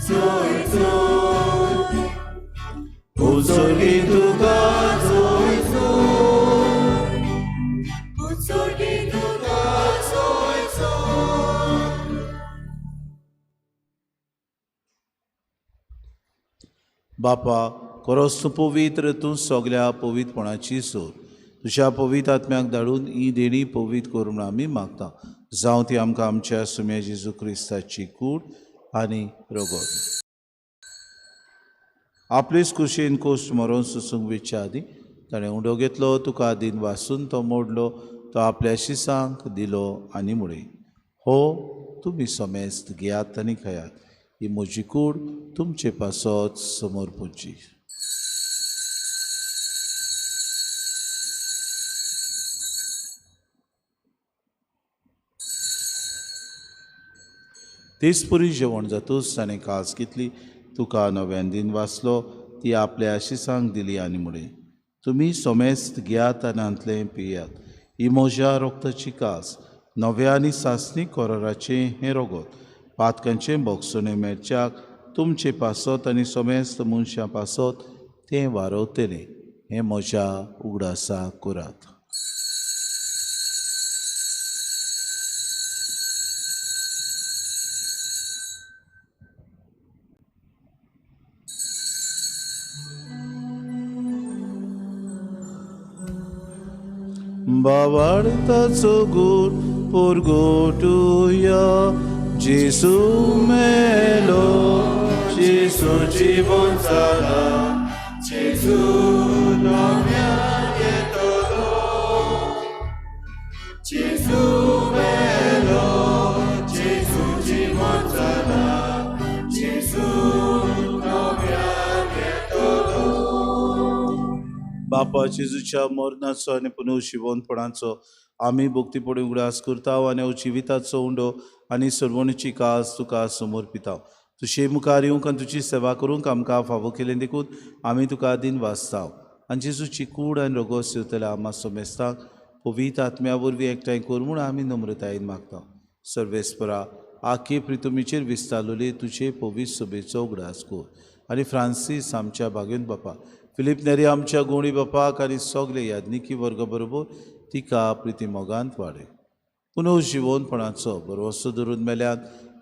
सोय सोय. उत्सर्गी तुका सोय सोय, उत्सर्गी तुका सोय सोय. बापा खरोच तूं पवित्र, तूं सगल्या पवित्रपणाची सोर. तुज्या पवित्र आत्म्याक धाडून ही देणी पवित्र कर म्हूण आमी मागता. जावं ती आमकां आमच्या सुम्या जेजू क्रिस्ताची कूड आनी रगत. आपलेच कुशीन कोश्ट मरोन सोसूंक वेच्या आदीं ताणें उंडो घेतलो, तुका दिन वासून तो मोडलो, तो आपल्या शिसांक दिलो आनी म्हळें, हो तुमी समेस्त घेयात आनी खायात, ही म्हजी कूड तुमचे पासत समर्पूची. तेच पुरी जेवण जातूच ताणें कास घेतली, तुका नव्यान दिन वाचलो, ती आपल्या आशिसांक दिली आनी म्हळें, तुमी समेस्त घेयात आनी हांतलें पियात, ही म्हज्या रोगताची कास, नव्या आनी सासणी कोराराचें हें रोगत, पातकांचें बोगसणें मेळच्याक तुमचे पासत आनी समेस्त मनशां पासत तें वारवतलें, हें म्हज्या उगडासा करात. बाबार्थाचो गूण पुरगोटुया, जेसू मेलो, जेसू जिवन जाला, जेसू नव्यान येतलो, जेसू मेलो, जेसू जिवन जाला, जेसू नव्यान येतलो. बापा जेजूच्या मरणाचो आनी पुनर्जिवनपणाचो आमी भक्तीपणी उगडास करता आनी जिविताचो उंडो आनी सर्वणीची कास तुका समर्पिता. तुजे मुखार येवंक आनी तुजी सेवा करूंक आमकां फावो केलें देखून आमी तुका दिन वाचता आनी जेजूची कूड आनी रगत सेवतल्या आमा समेस्तांक पवित्र आत्म्या वरवीं एकठांय कर म्हूण आमी नम्रतायेन मागता. सर्वेस्परा आखी प्रितुमीचेर विस्तारलेली तुजे पवित्र सभेचो उगडास कर आनी फ्रांसीस आमच्या भागेन बापा, फिलीप नेरी आमच्या गोणी बापाक आनी सगळे याज्ञिकी वर्ग बरोबर तिका प्रितीमोगांत वाडय. पुनर्जिवनपणाचो बरोवसो धरून मेल्यात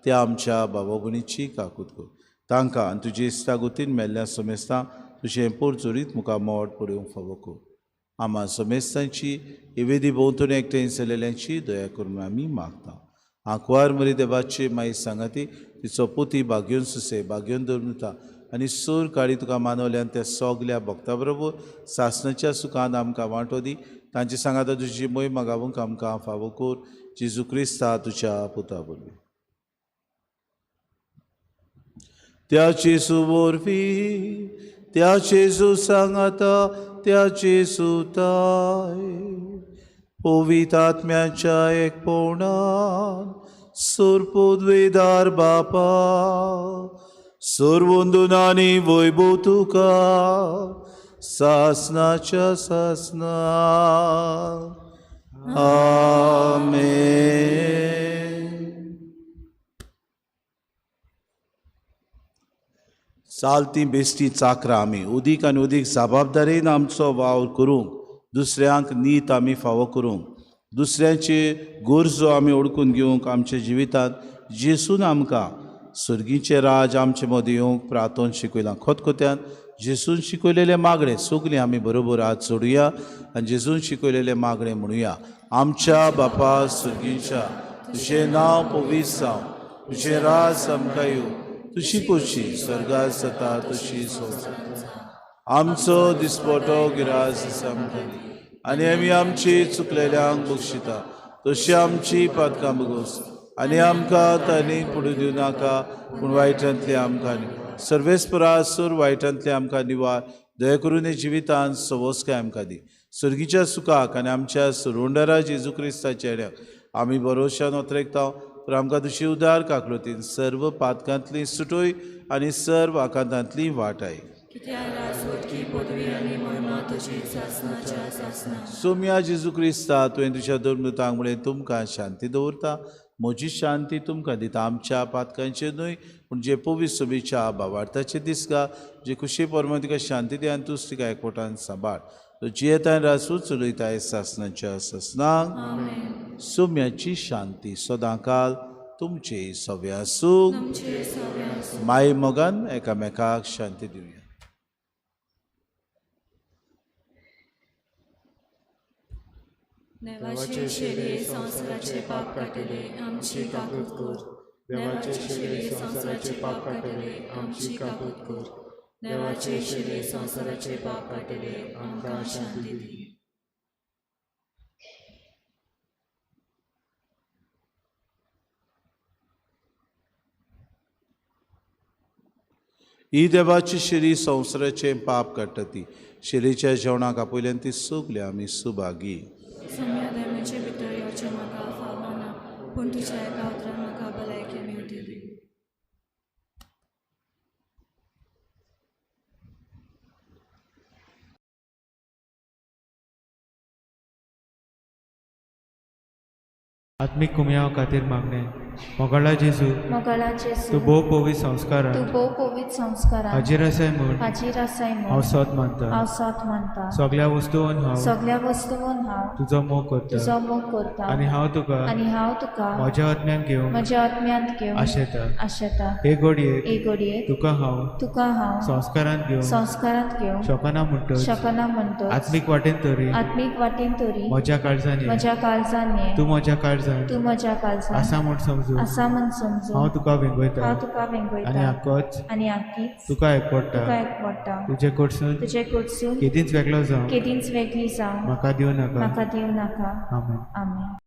त्या आमच्या बाबा भयणीची काकूत कर, तांकां आनी तुजे इश्टागतीन मेल्ल्या समेस्तांक तुजें पोरचोरीत मुखार मोड पळोवंक फावो कर. आमा समेस्तांची इवेदी भोंवतणी एकठांय जाल्ल्यांची दया करून आमी मागता. आंकवार मरी देवाची माई सांगाती तिचो पोती भाग्योन सुसे भाग्योन धरून आनी सूर काळी तुका मानवल्यान त्या सगल्या भक्ता बरोबर सासणाच्या सुखान आमकां वांटो दी. तांचे सांगाता तुजी मोहीम गावूंक आमकां फावो कर, जेजू क्रिस्ता तुज्या पुता वरवीं. त्या जेजू वरवीं, त्या जेजू सांगाता, त्या जेजू ताय पवित्र आत्म्याच्या एकपणान सुरपुद्वेदार बापा, सर्वंदुनानी वैभव तुका सासनाच्या सासना. आमेन. चालती बेश्टी चाकरां आमी उदीक आनी उदीक जबाबदारेन आमचो वावर करूंक, दुसऱ्यांक नीत आमी फावो करूंक, दुसऱ्यांचे गरजो आमी ओळखून घेवंक आमच्या जिवितांत जेसून आमकां सर्गीचें राज आमचे मदीं येवंक प्रार्थोन शिकयलां. खतखत्यान जेसून शिकयलेलें मागणें सगळीं आमी बरोबर हात सोडुया आनी जेसून शिकयलेलें मागणें म्हणुया. आमच्या बापा सर्गीच्या, तुजें नांव पवित्र जावं, तुजें राज आमकां येवं, तुजी खोशी स्वर्गार जाता तशी संवसारांत. आमचो दिसपटो गिरास आमकां दी आनी आमी आमची चुकलेल्यांक बक्षिता तशी आमची पातकां बगोस आनी आमकां तांणी पडूं दिवं नाका, पूण वायटांतले आमकां सर्वेस्परा सूर वायटांतले आमकां निवार. दया करून हे जिवितांत सवस्काय आमकां दी. सर्गीच्या सुखाक आनी आमच्या सुरुंडरा जेजू क्रिस्ताच्या येण्याक आमी भरोश्यान ओतरेकता, तर आमकां तुजी उदार काकळतीन सर्व पातकांतली सुटोय आनी सर्व आकांतांतली वाटाय. सोम्या जेजू क्रिस्ता, तुवें तुज्या धर्मदूतांक म्हळें, तुमकां शांती दवरता, म्हजी शांती तुमकां दिता. आमच्या पातकांचेर न्हय पूण जे पवित्र सभेच्या भावार्थाचे दिसगा, जे खुशी परमा तिका शांती दी आनी तूच तिका एकवटान सांबाळ. तो जियेतान रासू चलयताय सासनाच्या सासनाक. सोम्याची शांती सदांकाल तुमचे सव्या आसूं. माय मोगान एकामेकाक शांती दिवया. देवाचे शेरे संवसाराचे पाप काडटले आमची काकूत कर. देवाचे शेरे संवसाराचे पाप काडटले आमची काकूत कर. देवाचे शेरे संवसाराचे पाप काडटले आमकां शांती दी. ही देवाची शिरी संवसाराचें पाप काडटा ती शिरीच्या जेवणाक आपयल्यान ती सगळी आमी सुभागी. सोम्या देवाचे भितर येवचें म्हाका फावना, पूण तुज्या एका उतरान म्हाका भलायकी मेळटली. आत्मीक कुमयाव खातीर मागणें. मोगाळा जेजू, मोगाळा जेजू, तूं भोव पवित्र संस्कारान, तूं भोव पवित्र संस्कारान हाजीर आसाय म्हूण हाजीर आसाय म्हूण हांव सोत मानता. हांव सोत मानता. सगळ्या वस्तून हांव सगळ्या वस्तून हांव तुजो मोग करता, तुजो मोग करता आनी हांव तुका, आनी हांव तुका म्हज्या आत्म्यान घेवंक म्हज्या आत्म्यांत घेवंक आशेता. आशेता. हे घडयेक हे घडयेक तुका हांव तुका हांव संस्कारांत घेवंक संस्कारांत घेवंक शकना म्हणटच शकना म्हणटच आत्मीक वाटेन तरी आत्मीक वाटेन तरी म्हज्या काळजान ये. म्हज्या काळजान ये. तूं म्हज्या काळजान तूं म्हज्या काळजान आसा म्हूण समजून आसा म्हूण समजून हांव तुका वेंगयता, हांव तुका वेंगयता आनी आकोच आनी आकीच तुका एकवडटा, तुका एकवडटा. तुजे कडसून तुजे कडसून केदींच वेगळो जावं केदींच वेगळी जावं म्हाका दिवं नाका. म्हाका दिवं नाका. आमेन. आमेन.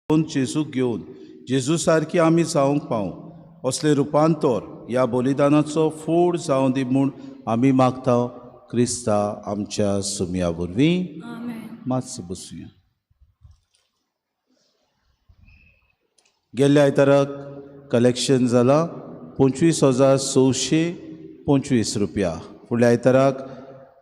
जेजूक घेवन जेजू सारकी आमी जावंक पावूं असलें रुपांतर ह्या बलिदानाचो फूड जावं दी म्हूण आमी मागता क्रिस्ता आमच्या सुमया वरवीं. मातशें बसुया. गेल्ल्या आयताराक कलेक्शन जालां 25,625 रुपया. फुडल्या आयताराक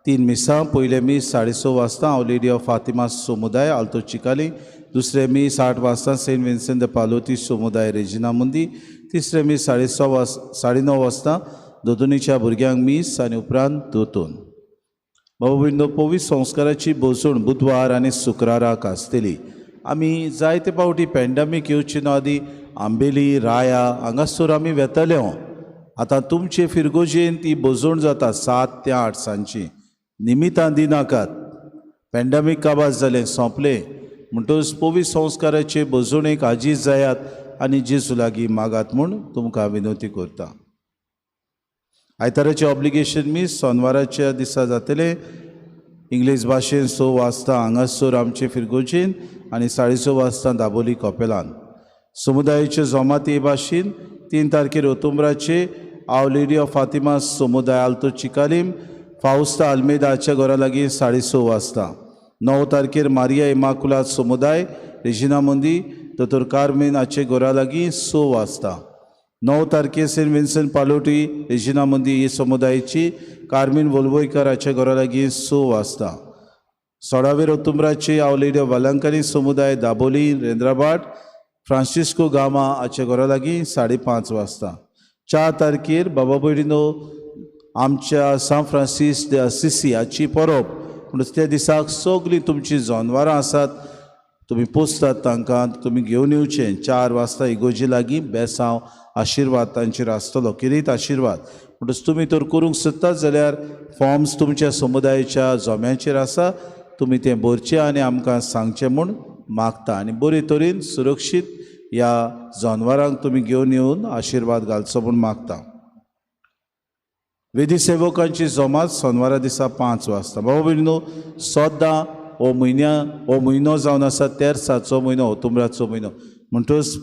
3 मिसां. पयलें मीस 6:30 वाजता हांव लेडी ऑफ फातिमा समुदाय आल्तो चिकाली, दुसरें मीस 8 वाजता सेंट विन्सेंट the पालोती समुदाय रेजिना मुंदी, तिसरें मीस 9:30 वाजता दोतोनीच्या भुरग्यांक मीस आनी उपरांत दोतोन. बाबा भयणीनो, पवित्र संस्काराची भोसण बुधवार आनी शुक्राराक आसतली. आमी जायते पावटी पॅन्डेमीक येवचे न्हू आदी आंबेली राया हांगासर आमी वेताले. आतां तुमचे फिरगोजेन ती भोजण जाता 7 ते 8 सांजची. निमितां दिनाकात, पॅन्डेमीक काबार जालें सोंपलें म्हणटकच पवित्र संस्काराचे भोजणेक हाजीर जायात आनी जेजू लागीं मागात म्हूण तुमकां विनवती करता. आयताराचें ऑब्लिगेशन मीस सोनवाराच्या दिसा जातलें. इंग्लीश भाशेन 6 वाजता हांगासर आमचे फिरगोजेन आनी 6:30 वाजता दाबोली कपेलान. समुदायाचे जमाती भाशेन 3 तारखेर ओतुंबराचे आव लेडी ऑफ फातिमा समुदाय आल्तो चिकालीम फावस्ता आल्मेदाच्या घरा लागीं 6:30 वाजता. 9 तारखेर मारिया इमाकुलात समुदाय रेजिना मुंदी दोतोर कार्मेन हाचे घरा लागीं 6 वाजता. 9 तारखेर सेंट विन्सेंट पालोटी रेजिना मुंदी ही समुदायाची कार्मीन वोलवोयकर हाच्या घरा लागीं 6 वाजता. 16 ओतुंबराचे आव लेडी ऑफ वालंकरी समुदाय दाबोली रेंद्राबाट फ्रांसिस्को गामा हाच्या घरा लागीं 5:30 वाजता. 4 तारखेर बाबा भयणीनो आमच्या सांत फ्रांसीस दे असिसी हाची परब म्हणून त्या दिसाक सगळीं तुमचीं जनवरां आसात तुमी पोसतात तांकां तुमी घेवन येवचें. 4 वाजता इगोजी लागीं बेसांव आशिर्वाद तांचेर आसतलो, किरीत आशिर्वाद. म्हणटच तुमी तर करूंक सोदतात जाल्यार फॉर्म्स तुमच्या समुदायाच्या जोम्याचेर आसा, तुमी तें भरचें आनी आमकां सांगचें म्हूण मागता. आनी बरे तरेन सुरक्षीत ह्या जनवरांक तुमी घेवन येवन आशिर्वाद घालचो म्हूण मागता. वेदी सेवकांची जमात सोनवारा दिसा 5 वाजता. बाबा भयणीनो, सद्दां हो म्हयनो जावन आसा तेरसाचो म्हयनो, ओतुंबराचो म्हयनो, म्हणटच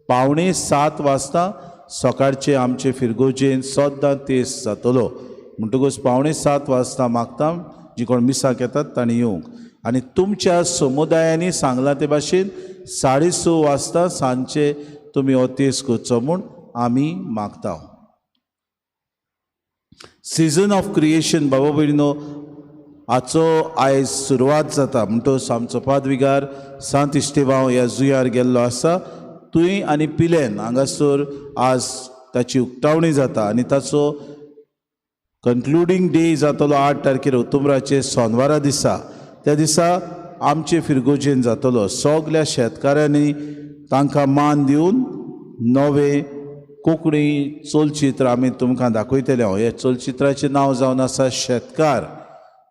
6:45 वाजता सकाळचे आमचे फिरगोजेन सद्दां तेस जातलो. म्हणटकच 6:45 वाजता मागता जी कोण मिसाक येतात तांणी येवंक. आनी तुमच्या समुदायांनी सांगलां ते भाशेन 6:30 वाजता सांजचे तुमी हो तेस करचो म्हूण आमी मागता. सिजन ऑफ क्रिएशन बाबा भयणीनो हाचो आयज सुरवात जाता. म्हणटच आमचो पादविगार सांत इश्तेवांव ह्या जुंयार गेल्लो आसा. तुंय आनी पिलेन हांगासर आज ताची उक्तावणी जाता आनी ताचो कंक्लुडींग डे जातलो 8 तारखेर ओतुंबराचे सोनवारा दिसा. त्या दिसा आमचे फिरगोजेन जातलो. सगल्या शेतकारांनी तांकां मान दिवन नवे कोंकणी चलचित्र आमी तुमकां दाखयतले. ह्या चलचित्राचें नांव जावन आसा शेतकार.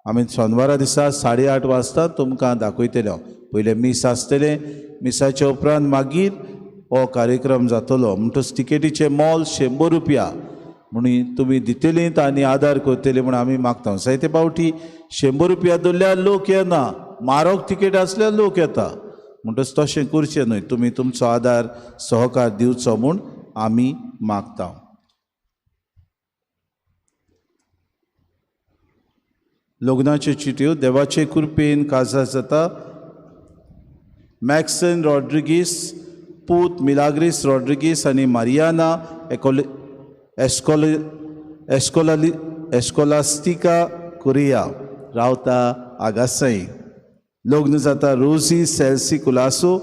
आमी सोनवारा दिसा 8:30 वाजता तुमकां दाखयतले. पयलें मीस आसतलें, मिसाच्या उपरांत मागीर हो कार्यक्रम जातलो. म्हणटच तिकेटीचें मोल 100 रुपया म्हणून तुमी दितलीं आनी आदार करतली म्हूण आमी मागता. जायते पावटी 100 रुपया दवरल्यार लोक येना, म्हारग तिकेट आसल्यार लोक येता. म्हणटच तशें करचें न्हय, तुमी तुमचो आदार सहकार दिवचो म्हूण आमी मागता. लग्नाच्यो चिटयो देवाचे कृपेन काजार जाता. मॅक्सन रॉड्रिगीस पूत मिलाग्रीस रॉड्रिगीस आनी मारियाना एस्कोलास्टिका कोरिया रावता आगासाई. लग्न जाता रोजी सेल्सी कुलासो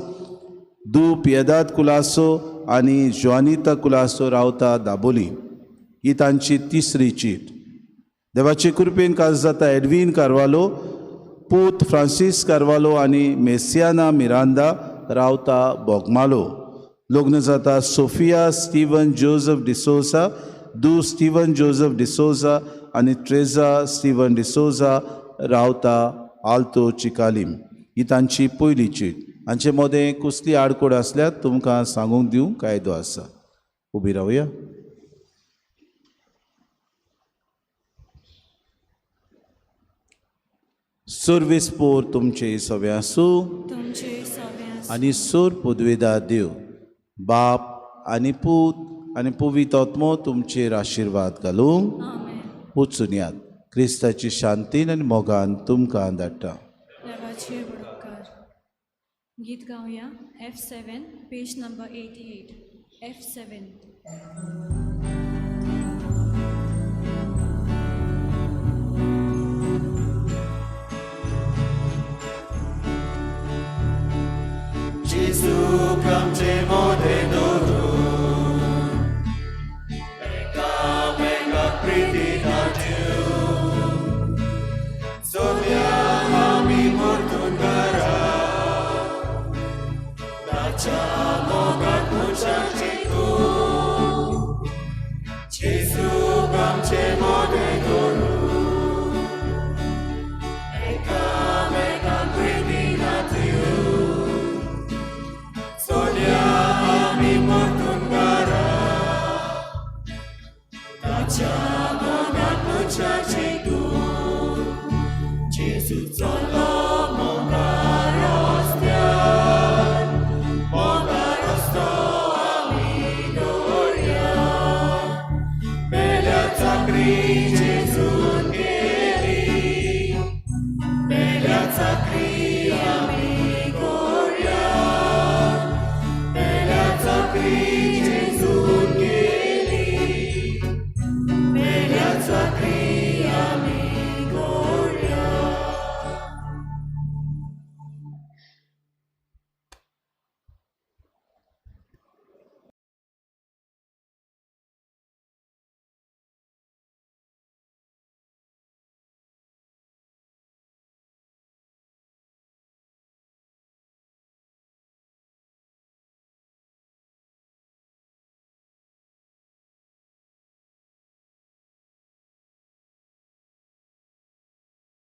दू पियेदाद कुलासो आनी ज्वानिता कुलासो रावता दाबोली. ही तांची तिसरी चीट. देवाचे कृपेन काज जाता एडवीन कार्वालो पूत फ्रांसीस कार्वालो आनी मेसियाना मिरांदा रावता बोगमालो. लग्न जाता सोफिया स्टीवन जोजफ डिसोजा दू स्टीवन जोजफ डिसोजा आनी ट्रेजा स्टीवन डिसोजा रावता आल्तो चिकालीम. ही तांची पयली चीट. हांचे मदें कसली आडकोड आसल्यार तुमकां सांगूंक दिवंक कायदो आसा. उबी रावया. सर्वीस पोर तुमचे सवे आसूं. तुमचे सवे आसूं. आनी सोर पुदवेदार देव बाप आनी पूत आनी पवित्र आत्मो तुमचेर आशिर्वाद घालूंक आमेन. वचून यात. क्रिस्ताची शांतीन आनी मोगान तुमकां धाडटा. देवाचे उपकार. गीत गावया F7, page number 88. F7. Gesù camce mode doru Eka mega priti natiu Sonia ami mortun gara Dacha moga kucha chiku Gesù camce mode doru Eka mega priti natiu Sonia ami mortun gara Dacha moga kucha chiku Gesù solo moga rostian Moga rosto ami doria Bella sacri Gesù keli Bella sacri ami